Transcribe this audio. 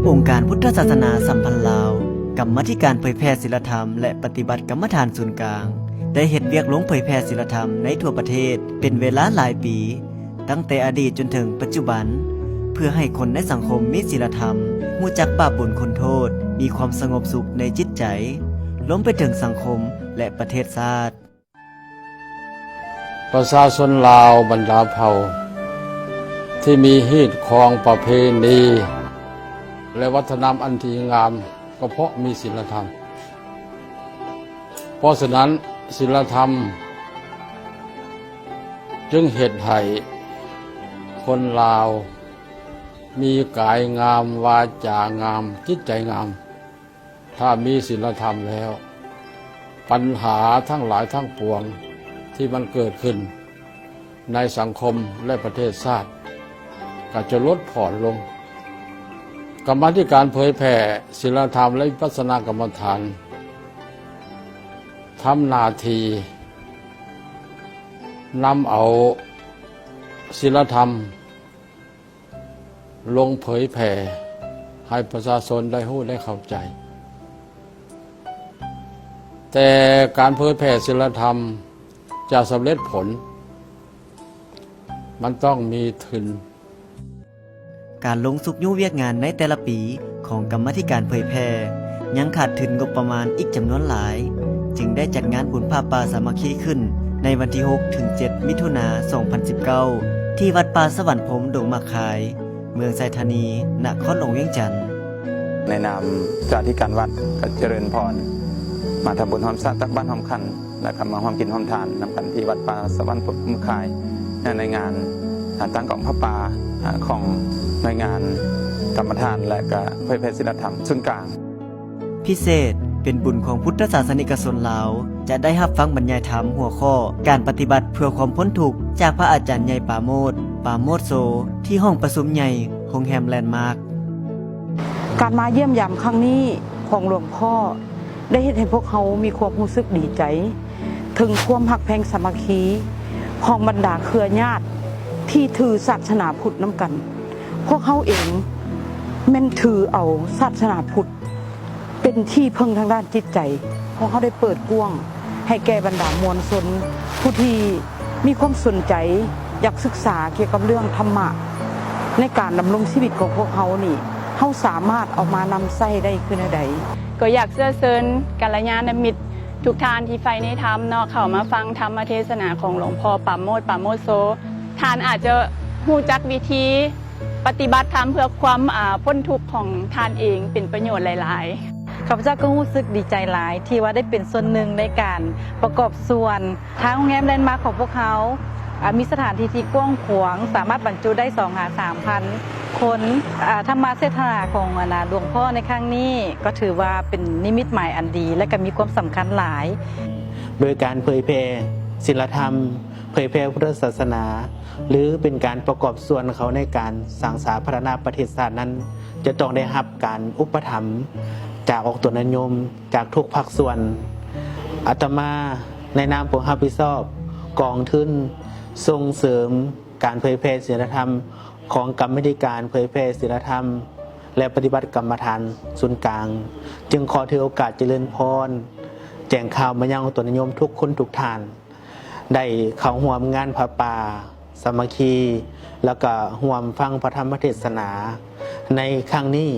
ອົງການພຸດທະສາສະໜາສຳພັນລາວ, ກຳມາທິການເຜີຍແຜ່ສິນລະທຳ ແລະ ປະຕິບັດກຳມະຖານສູນກາງ ໄດ້ເຮັດວຽກລົງເຜີຍແຜ່ສິນລະທຳໃນທົ່ວປະເທດເປັນເວລາຫຼາຍປີ, ຕັ້ງແຕ່ອະດີດຈົນເຖິງປັດຈຸບັນ, ເພື່ອໃຫ້ຄົນໃນສັງຄົມມີສິນລະທຳ, ຮູ້ຈັກບາບບຸນຄຸນໂທດ, ມີຄວາມສະຫງົບສຸກໃນຈິດໃຈ, ລວມໄປເຖິງສັງຄົມ ແລະ ປະເທດຊາດ. ປະຊາຊົນລາວບັນດາເຜົ່າທີ່ມີຮີດຄອງປະເພນີ ແລະ ວັດທະນະທຳອັນດີງາມ ກໍເພາະມີສິນລະທຳ. ເພາະສະນັ້ນ, ສິນລະທຳຈຶ່ງເຮັດໃຫ້ຄົນລາວມີກາຍງາມ, ວາຈາງາມ, ຈິດໃຈງາມ. ຖ້າມີສິນລະທຳແລ້ວ, ບັນຫາທັງຫຼາຍທັງປວງທີ່ມັນເກີດຂຶ້ນໃນສັງຄົມ ແລະ ປະເທດຊາດ ກໍຈະຫຼຸດຜ່ອນລົງ. ກຳມາທິການເຜີຍແຜ່ສິນລະທຳ ແລະ ວິປັດສະນາກຳມະຖານ ທຳໜ້າທີ່ນຳເອົາສິນລະທຳ ລົງເຜີຍແຜ່ໃຫ້ປະຊາຊົນໄດ້ຮູ້ໄດ້ເຂົ້າໃຈ. ແຕ່ການເຜີຍແຜ່ສິນລະທຳຈະສຳເລັດຜົນ, ມັນຕ້ອງມີທຶນ. ການລົງຊຸກຍູ້ວຽກງານໃນແຕ່ລະປີຂອງກຳມາທິການເຜີຍແຜ່ ຍັງຂາດທຶນງົບປະມານອີກຈຳນວນຫຼາຍ, ຈຶ່ງໄດ້ຈັດງານບຸນຜ້າປ່າສາມັກຄີຂຶ້ນໃນວັນທີຫົກ ເຖິງ ເຈັດ ມິຖຸນາ ສອງພັນສິບເກົ້າ ທີ່ວັດປ່າສະຫວັນພົມ ດົງໝາກຄາຍ, ເມືອງໄຊທານີ, ນະຄອນຫຼວງວຽງຈັນ. ໃນນາມເຈົ້າອະທິການວັດ ກໍຈະເລີນພອນ ມາທຳບຸນຮ່ວມຊາດ ຕັກບາດຮ່ວມຂັນ ແລະ ກໍມາຮ່ວມກິນຮ່ວມທານນຳກັນທີ່ວັດປ່າສະຫວັນພົມ ດົງໝາກຄາຍ ໃນງານ ອາ ຕັ້ງກອງຜ້າປ່າ ອາ ຂອງໜ່ວຍງານກຳມະຖານ ແລະ ກໍເຜີຍແຜ່ສິນລະທຳສູນກາງ. ພິເສດເປັນບຸນຂອງພຸດທະສາສະນິກະຊົນລາວ ຈະໄດ້ຮັບຟັງບັນຍາຍທຳຫົວຂໍ້ ການປະຕິບັດເພື່ອຄວາມພົ້ນທຸກ ຈາກພະອາຈານໃຫຍ່ ປາໂມດ ປາໂມດໂຊ ທີ່ຫ້ອງປະຊຸມໃຫຍ່ໂຮງແຮມແລນມາກ. ການມາຢ້ຽມຢາມຄັ້ງນີ້ຂອງຫຼວງພໍ່ ໄດ້ເຮັດໃຫ້ພວກເຮົາມີຄວາມຮູ້ສຶກດີໃຈ ເຖິງຄວາມຮັກແພງສາມັກຄີຂອງບັນດາເຄືອຍາດທີ່ຖືສາສະໜາພຸດນຳກັນ. ພວກເຮົາເອງແມ່ນຖືເອົາສາສະໜາພຸດ ເປັນທີ່ເພິ່ງທາງດ້ານຈິດໃຈ. ພວກເຮົາໄດ້ເປີດກວ້າງໃຫ້ແກ່ບັນດາມວນຊົນ ຜູ້ທີ່ມີຄວາມສົນໃຈຢາກສຶກສາກ່ຽວກັບເລື່ອງທຳມະ ໃນການດຳລົງຊີວິດຂອງພວກເຮົານີ້ ເຮົາສາມາດເອົາມານຳໃຊ້ໄດ້ຄືແນວໃດ? ກໍຢາກເຊື້ອເຊີນກັນລະຍານະມິດທຸກທ່ານທີ່ໃຝ່ໃນທຳເນາະ ເຂົ້າມາຟັງທຳມະເທດສະໜາຂອງຫຼວງພໍ່ປາໂມດ ປາໂມດໂຊ. ທ່ານອາດຈະຮູ້ຈັກວິທີ ປະຕິບັດທຳເພື່ອຄວາມ ອາ ພົ້ນທຸກຂອງທ່ານເອງເປັນປະໂຫຍດຫຼາຍໆ. ຂ້າພະເຈົ້າກໍຮູ້ສຶກດີໃຈຫຼາຍທີ່ວ່າໄດ້ເປັນສ່ວນໜຶ່ງໃນການປະກອບສ່ວນ ທາງໂຮງແຮມແລນມາກຂອງພວກເຮົາ ອາ ມີສະຖານທີ່ທີ່ກວ້າງຂວາງ ສາມາດບັນຈຸໄດ້ສອງຫາສາມພັນຄົນ. ອາ ທຳມະເທດສະໜາຂອງ ອັນນາ ຫຼວງພໍ່ໃນຄັ້ງນີ້ ກໍຖືວ່າເປັນນິມິດໝາຍອັນດີ ແລະ ກໍມີຄວາມສຳຄັນຫຼາຍ ໂດຍການເຜີຍແຜ່ສິນລະທຳ ເຜີຍແຜ່ພຸດທະສາສະໜາ ຫຼື ເປັນການປະກອບສ່ວນເຂົ້າໃນການສ້າງສາພັດທະນາປະເທດຊາດນັ້ນ ຈະຕ້ອງໄດ້ຮັບການອຸປະຖຳຈາກອອກຕົນະຍົມ ຈາກທຸກພາກສ່ວນ. ອາດຕະມາໃນນາມຜູ້ຮັບຜິດຊອບກອງທຶນສົ່ງເສີມການເຜີຍແຜ່ສິນລະທຳຂອງກຳມາທິການເຜີຍແຜ່ສິນລະທຳ ແລະ ປະຕິບັດກຳມະຖານສູນກາງ ຈຶ່ງຂໍຖືໂອກາດຈະເລີນພອນ ແຈ້ງຂ່າວມາຍັງຕົນະຍົມທຸກຄົນທຸກທ່ານ ໄດ້ເຂົ້າຮ່ວມງານຜ້າປ່າສາມັກຄີ ແລ້ວກໍຮ່ວມຟັງພະທຳມະເທດສະໜາໃນຄັ້ງນີ້